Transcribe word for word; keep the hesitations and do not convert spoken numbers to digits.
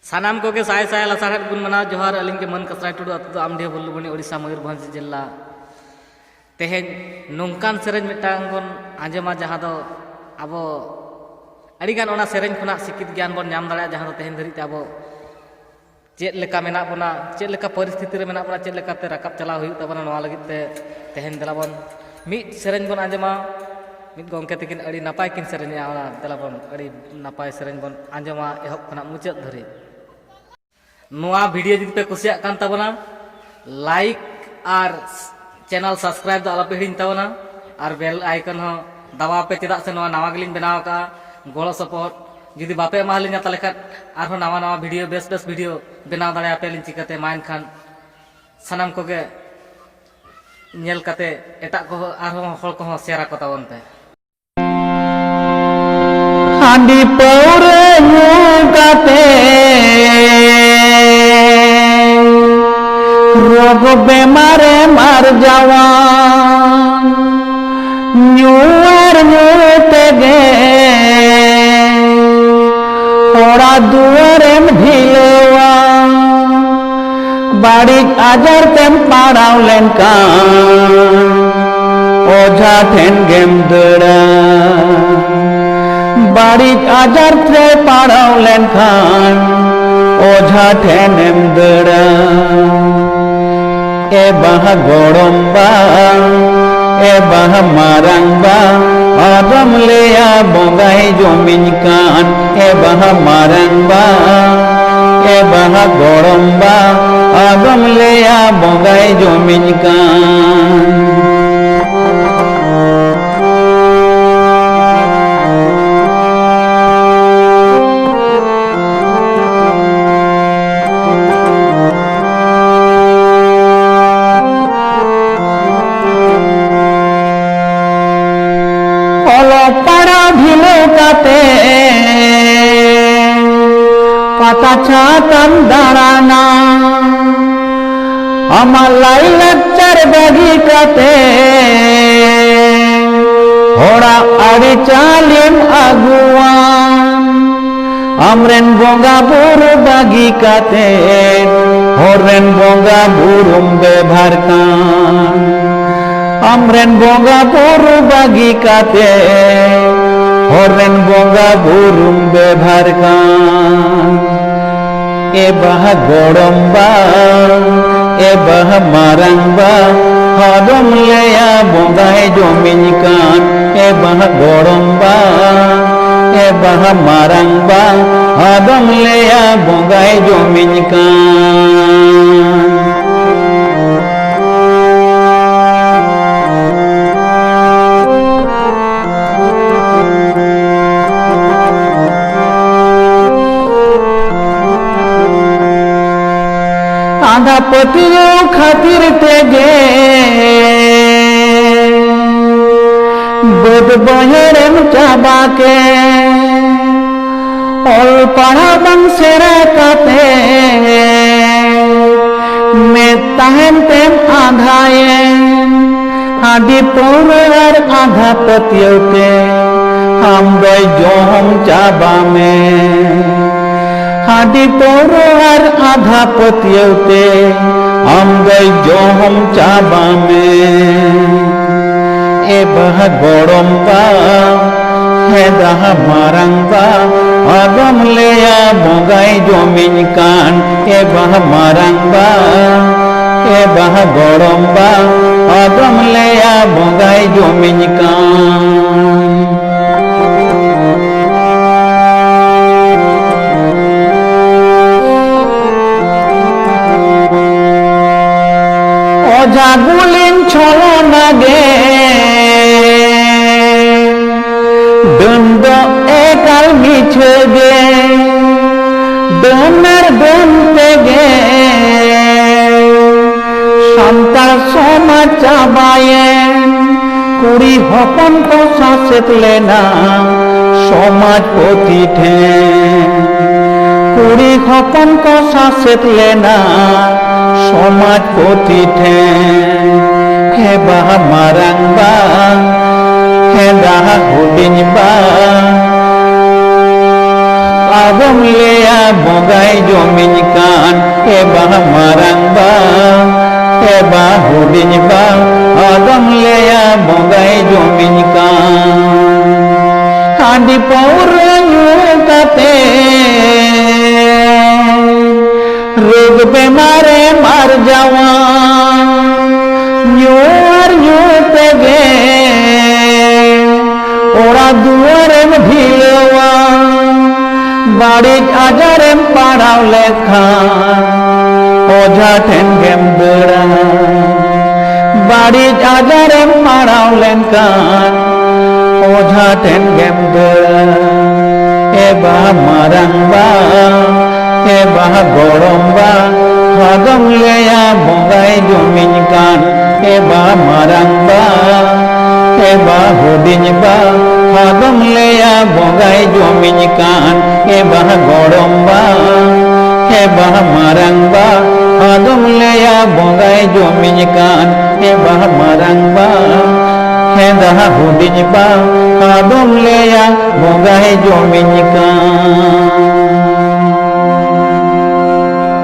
ᱥᱟᱱᱟᱢ ᱠᱚᱜᱮ ᱥᱟᱭ ᱥᱟᱭ ᱞᱟᱥᱟᱲᱦᱮᱫ ᱜᱩᱱ ᱢᱟᱱᱟᱣ ᱡᱚᱦᱟᱨ᱾ ᱟᱹᱞᱤᱧ ᱜᱮ ᱢᱟᱹᱱ ᱠᱟᱥᱨᱟᱭ ᱴᱩᱰᱩ, ᱟᱹᱛᱩ ᱫᱚ ᱟᱢᱰᱤᱦᱟᱹ ᱵᱷᱩᱞᱞᱩᱵᱚᱱᱤ, ᱳᱰᱤᱥᱟ, ᱢᱚᱭᱩᱨᱵᱷᱚᱸᱡᱽ ᱡᱮᱞᱟ᱾ ᱛᱮᱦᱮᱧ ᱱᱚᱝᱠᱟᱱ ᱥᱮᱨᱮᱧ ᱢᱤᱫᱴᱟᱝ ᱵᱚᱱ ᱟᱸᱡᱚᱢᱟ, ᱡᱟᱦᱟᱸ ᱫᱚ ᱟᱵᱚ ᱟᱹᱰᱤᱜᱟᱱ ᱚᱱᱟ ᱥᱮᱨᱮᱧ ᱠᱷᱚᱱᱟᱜ ᱥᱤᱠᱷᱤᱛ ᱜᱮᱭᱟᱱ ᱵᱚᱱ ᱧᱟᱢ ᱫᱟᱲᱮᱭᱟᱜᱼᱟ, ᱡᱟᱦᱟᱸ ᱫᱚ ᱛᱮᱦᱮᱧ ᱫᱷᱟᱹᱨᱤᱡ ᱛᱮ ᱟᱵᱚ ᱪᱮᱫ ᱞᱮᱠᱟ ᱢᱮᱱᱟᱜ ᱵᱚᱱᱟ, ᱪᱮᱫ ᱞᱮᱠᱟ ᱯᱚᱨᱤᱥᱛᱷᱤᱛᱤ ᱨᱮ ᱢᱮᱱᱟᱜ ᱵᱚᱱᱟ, ᱪᱮᱫ ᱞᱮᱠᱟᱛᱮ ᱨᱟᱠᱟᱵ ᱪᱟᱞᱟᱣ ᱦᱩᱭᱩᱜ ᱛᱟᱵᱚᱱᱟ, ᱱᱚᱣᱟ ᱞᱟᱹᱜᱤᱫ ᱛᱮ ᱛᱮᱦᱮᱧ ᱫᱮᱞᱟ ᱵᱚᱱ ᱢᱤᱫ ᱥᱮᱨᱮᱧ ᱵᱚᱱ ᱟᱸᱡᱚᱢᱟ᱾ ᱢᱤᱫ ᱜᱚᱢᱠᱮ ᱛᱟᱹᱠᱤᱱ ᱟᱹᱰᱤ ᱱᱟᱯᱟᱭ ᱠᱤᱱ ᱥᱮᱨᱮᱧᱮᱜᱼᱟ, ᱚᱱᱟ ᱫᱮᱞᱟ ᱵᱚᱱ ᱟᱹᱰᱤ ᱱᱟᱯᱟᱭ ᱥᱮᱨᱮᱧ ᱵᱚᱱ ᱟᱸᱡᱚᱢᱟ ᱮᱦᱚᱵ ᱠᱷᱚᱱᱟᱜ ᱢᱩᱪᱟᱹᱫ ᱫᱷᱟᱹᱨᱤᱡ᱾ ᱱᱚᱣᱟ ᱵᱷᱤᱰᱤᱭᱳ ᱡᱩᱫᱤ ᱯᱮ ᱠᱩᱥᱤᱭᱟᱜ ᱠᱟᱱ ᱛᱟᱵᱚᱱᱟ, ᱞᱟᱭᱤᱠ ᱟᱨ ᱪᱮᱱᱮᱞ ᱥᱟᱵᱥᱠᱨᱟᱭᱤᱵ ᱫᱚ ᱟᱞᱚᱯᱮ ᱦᱤᱲᱤᱧ ᱛᱟᱵᱚᱱᱟ, ᱟᱨ ᱵᱮᱞ ᱟᱭᱠᱚᱱ ᱦᱚᱸ ᱫᱟᱵᱟᱣ ᱯᱮ, ᱪᱮᱫᱟᱜ ᱥᱮ ᱱᱚᱣᱟ ᱱᱟᱣᱟ ᱜᱮᱞᱤᱧ ᱵᱮᱱᱟᱣ ᱟᱠᱟᱫᱼᱟ᱾ ᱜᱚᱲᱚ ᱥᱚᱯᱚᱦᱚᱫ ᱡᱩᱫᱤ ᱵᱟᱯᱮ ᱮᱢᱟ ᱞᱤᱧᱟ, ᱛᱟᱦᱚᱞᱮ ᱠᱷᱟᱱ ᱟᱨᱦᱚᱸ ᱱᱟᱣᱟ ᱱᱟᱣᱟ ᱵᱷᱤᱰᱤᱭᱳ, ᱵᱮᱥ ᱵᱮᱥ ᱵᱷᱤᱰᱤᱭᱳ ᱵᱮᱱᱟᱣ ᱫᱟᱲᱮᱭᱟᱯᱮᱭᱟᱞᱤᱧ ᱪᱤᱠᱟᱹᱛᱮ? ᱢᱟ ᱮᱱᱠᱷᱟᱱ ᱥᱟᱱᱟᱢ ᱠᱚᱜᱮ ᱧᱮᱞ ᱠᱟᱛᱮ ᱮᱴᱟᱜ ᱠᱚ ᱟᱨᱦᱚᱸ ᱦᱚᱲ ᱠᱚᱦᱚᱸ ᱥᱮᱭᱟᱨ ᱟᱠᱚ ᱛᱟᱵᱚᱱ ᱯᱮ᱾ ᱦᱟᱺᱰᱤ ᱯᱟᱹᱣᱨᱟᱹ ᱧᱩ ᱠᱟᱛᱮ ᱨᱳᱜᱽ ᱵᱮᱢᱟᱨᱮᱢ ᱟᱨᱡᱟᱣᱟ᱾ ᱧᱩ ᱟᱨ ᱧᱩ ᱛᱮᱜᱮ ᱚᱲᱟᱜ ᱫᱩᱣᱟᱹᱨᱮᱢ ᱰᱷᱤᱞᱟᱹᱣᱟ᱾ ᱵᱟᱹᱲᱤᱡ ᱟᱡᱟᱨ ᱛᱮᱢ ᱯᱟᱲᱟᱣ ᱞᱮᱱᱠᱷᱟᱱ ᱚᱡᱷᱟ ᱴᱷᱮᱱ ᱜᱮᱢ ᱫᱟᱹᱲᱟ᱾ ᱵᱟᱹᱲᱤᱡ ᱟᱡᱟᱨ ᱛᱮ ᱯᱟᱲᱟᱣ ᱞᱮᱱᱠᱷᱟᱱ ᱚᱡᱷᱟ ᱴᱷᱮᱱᱮᱢ ᱫᱟᱹᱲᱟ᱾ ᱮ ᱵᱟᱦᱟ ᱜᱚᱲᱚᱢ ᱵᱟ, ᱮ ᱵᱟᱦᱟ ᱢᱟᱨᱟᱝ ᱵᱟ, ᱟᱫᱚᱢ ᱞᱟᱹᱭᱟ ᱵᱚᱸᱜᱟᱭ ᱡᱚᱢᱤᱧ ᱠᱟᱱ᱾ ᱮ ᱵᱟᱦᱟ ᱢᱟᱨᱟᱝ ᱵᱟ, ᱮ ᱵᱟᱦᱟ ᱜᱚᱲᱚᱢ ᱵᱟ, ᱟᱫᱚᱢ ᱞᱟᱹᱭᱟ ᱵᱚᱸᱜᱟᱭ ᱡᱚᱢᱤᱧ ᱠᱟᱱ᱾ ᱚᱞᱚᱜ ᱯᱟᱲᱦᱟᱣ ᱰᱷᱤᱞᱟᱹᱣ ᱠᱟᱛᱮ ᱯᱟᱛᱟ ᱪᱷᱟᱛᱟᱢ ᱫᱟᱬᱟᱱᱟ᱾ ᱟᱢᱟᱜ ᱞᱟᱭᱞᱟᱠᱪᱟᱨ ᱵᱟᱹᱜᱤ ᱠᱟᱛᱮ ᱦᱚᱲᱟᱜ ᱟᱹᱨᱤᱪᱟᱹᱞᱤᱢ ᱟᱹᱜᱩᱣᱟᱢ᱾ ᱟᱢᱨᱮᱱ ᱵᱚᱸᱜᱟ ᱵᱩᱨᱩ ᱵᱟᱹᱜᱤ ᱠᱟᱛᱮ ᱦᱚᱲ ᱨᱮᱱ ᱵᱚᱸᱜᱟ ᱵᱩᱨᱩᱢ ᱵᱮᱵᱷᱟᱨ ᱠᱟᱱ᱾ ᱟᱢᱨᱮᱱ ᱵᱚᱸᱜᱟ ᱵᱩᱨᱩ ᱵᱟᱹᱜᱤ ᱠᱟᱛᱮ ᱦᱚᱲ ᱨᱮᱱ ᱵᱚᱸᱜᱟ ᱵᱩᱨᱩᱢ ᱵᱮᱵᱷᱟᱨ ᱠᱟᱱ᱾ ᱮ ᱵᱟᱦᱟ ᱜᱚᱲᱚᱢ ᱵᱟ, ᱮ ᱵᱟᱦᱟ ᱢᱟᱨᱟᱝ ᱵᱟ, ᱟᱫᱚᱢ ᱞᱟᱹᱭᱟ ᱵᱚᱸᱜᱟᱭ ᱡᱚᱢᱤᱧ ᱠᱟᱱ᱾ ᱮ ᱵᱟᱦᱟ ᱜᱚᱲᱚᱢ ᱵᱟ, ᱮ ᱵᱟᱦᱟ ᱢᱟᱨᱟᱝ ᱵᱟ, ᱟᱫᱚᱢ ᱞᱟᱹᱭᱟ ᱵᱚᱸᱜᱟᱭ ᱡᱚᱢᱤᱧ ᱠᱟᱱ᱾ ᱟᱸᱫᱷᱟ ᱯᱟᱹᱛᱭᱟᱹᱣ ᱠᱷᱟᱹᱛᱤᱨ ᱛᱮᱜᱮ ᱵᱟᱹᱫ ᱵᱟᱹᱭᱦᱟᱹᱲᱮᱢ ᱪᱟᱵᱟ ᱠᱮᱫ᱾ ᱚᱞ ᱯᱟᱲᱦᱟᱣ ᱵᱟᱝ ᱥᱮᱬᱟ ᱠᱟᱛᱮ ᱢᱮᱫ ᱛᱟᱦᱮᱱ ᱛᱮᱢ ᱟᱸᱫᱷᱟᱭᱮᱱ᱾ ᱦᱟᱺᱰᱤ ᱯᱟᱹᱣᱨᱟᱹ ᱟᱨ ᱟᱸᱫᱷᱟ ᱯᱟᱹᱛᱭᱟᱹᱣ ᱛᱮ ᱟᱢ ᱫᱚᱭ ᱡᱚᱢ ᱪᱟᱵᱟ ᱢᱮ᱾ ᱦᱟᱺᱰᱤ ᱯᱟᱹᱣᱨᱟᱹ ᱟᱨ ᱟᱸᱫᱷᱟ ᱯᱟᱹᱛᱭᱟᱹᱣ ᱛᱮ ᱟᱢ ᱫᱚᱭ ᱡᱚᱢ ᱪᱟᱵᱟ ᱢᱮ᱾ ᱮ ᱵᱟᱦᱟ ᱜᱚᱲᱚᱢ ᱵᱟ, ᱦᱮᱸ ᱫᱟᱦᱟ ᱢᱟᱨᱟᱝ ᱵᱟ, ᱟᱫᱚᱢ ᱞᱟᱹᱭᱟ ᱵᱚᱸᱜᱟᱭ ᱡᱚᱢᱤᱧ ᱠᱟᱱ᱾ ᱮ ᱵᱟᱦᱟ ᱢᱟᱨᱟᱝ ᱵᱟ, ᱮ ᱵᱟᱦᱟ ᱜᱚᱲᱚᱢ ᱵᱟ, ᱟᱫᱚᱢ ᱞᱟᱹᱭᱟ ᱵᱚᱸᱜᱟᱭ ᱡᱚᱢᱤᱧ ᱠᱟᱱ᱾ ᱚᱡᱷᱟ ᱜᱩᱞᱤᱱ ᱪᱷᱚᱞᱚᱱᱟ ᱜᱮ, ᱰᱟᱹᱱ ᱫᱚ ᱮᱠᱟᱞ ᱢᱤᱪᱷᱟᱹ ᱜᱮ᱾ ᱰᱟᱹᱱ ᱟᱨ ᱰᱟᱹᱱ ᱛᱮᱜᱮ ᱥᱟᱱᱛᱟᱲ ᱥᱚᱢᱟᱡᱽ ᱪᱟᱵᱟᱭᱮᱱ᱾ ᱠᱩᱲᱤ ᱦᱚᱯᱚᱱ ᱠᱚ ᱥᱟᱥᱮᱛ ᱞᱮᱱᱟ ᱥᱚᱢᱟᱡᱽ ᱯᱩᱛᱷᱤ ᱴᱷᱮᱱ᱾ ᱠᱩᱲᱤ ᱦᱚᱯᱚᱱ ᱠᱚ ᱥᱟᱥᱮᱛ ᱞᱮᱱᱟ ᱥᱚᱢᱟᱡᱽ ᱯᱩᱛᱷᱤ ᱴᱷᱮᱱ᱾ ᱦᱮ ᱵᱟᱦᱟ ᱢᱟᱨᱟᱝ ᱵᱟ, ᱦᱮ ᱰᱟᱦᱟ ᱦᱩᱰᱤᱧ ᱵᱟ, ᱟᱫᱚᱢ ᱞᱟᱹᱭᱟ ᱵᱚᱸᱜᱟᱭ ᱡᱚᱢᱤᱧ ᱠᱟᱱ, ᱮ ᱵᱟ ᱢᱟᱨᱟᱝ ᱵᱟ, ᱮ ᱵᱟ ᱦᱩᱰᱤᱧ ᱵᱟ, ᱟᱫᱚᱢ ᱞᱟᱹᱭᱟ ᱵᱚᱸᱜᱟᱭ ᱡᱚᱢᱤᱧ ᱠᱟᱱ᱾ ᱦᱟᱺᱰᱤ ᱯᱟᱹᱣᱨᱟᱹ ᱧᱩ ᱠᱟᱛᱮ ᱨᱳᱜᱽ ᱵᱮᱢᱟᱨᱮᱢ ᱟᱨᱡᱟᱣᱟ, ᱧᱩ ᱟᱨ ᱧᱩ ᱛᱮᱜᱮ ᱚᱲᱟᱜ ᱫᱩᱣᱟᱹᱨᱮᱢ ᱰᱷᱤᱞᱟᱹᱣᱟ, ᱵᱟᱹᱲᱤᱡ ᱟᱡᱟᱨᱮᱢ ᱯᱟᱲᱟᱣ ᱞᱮᱠᱷᱟᱱ ᱚᱡᱷᱟ ᱴᱷᱮᱱ ᱜᱮᱢ ᱫᱟᱹᱲᱟ᱾ ᱵᱟᱹᱲᱤᱡ ᱟᱡᱟᱨᱮᱢ ᱯᱟᱲᱟᱣ ᱞᱮᱱᱠᱷᱟᱱ ᱚᱡᱷᱟ ᱴᱷᱮᱱ ᱜᱮᱢ ᱫᱟᱹᱲᱟ᱾ ᱮ ᱵᱟ ᱢᱟᱨᱟᱝ ᱵᱟ, ᱮ ᱵᱟ ᱜᱚᱲᱚᱢ ᱵᱟ, ᱟᱫᱚᱢ ᱞᱟᱹᱭᱟ ᱵᱚᱸᱜᱟᱭ ᱡᱚᱢᱤᱧ ᱠᱟᱱ᱾ ᱮ ᱵᱟ ᱢᱟᱨᱟᱝ ᱵᱟ, ᱮ ᱵᱟ ᱦᱩᱰᱤᱧ ᱵᱟ, ᱟᱫᱚᱢ ᱞᱟᱹᱭᱟ ᱵᱚᱸᱜᱟᱭ ᱡᱚᱢᱤᱧ ᱠᱟᱱ᱾ ᱮ ᱵᱟ ᱜᱚᱲᱚᱢ ᱵᱟ, ᱮ ᱵᱟ ᱢᱟᱨᱟᱝ ᱵᱟ, ᱟᱫᱚᱢ ᱞᱟᱹᱭᱟ ᱵᱚᱸᱜᱟᱭ ᱡᱚᱢᱤᱧ ᱠᱟᱱ᱾ ᱮ ᱵᱟ ᱢᱟᱨᱟᱝ ᱵᱟ, ᱮ ᱵᱟ ᱦᱩᱰᱤᱧ ᱵᱟ, ᱟᱫᱚᱢ ᱞᱟᱹᱭᱟ ᱵᱚᱸᱜᱟᱭ ᱡᱚᱢᱤᱧ ᱠᱟᱱ᱾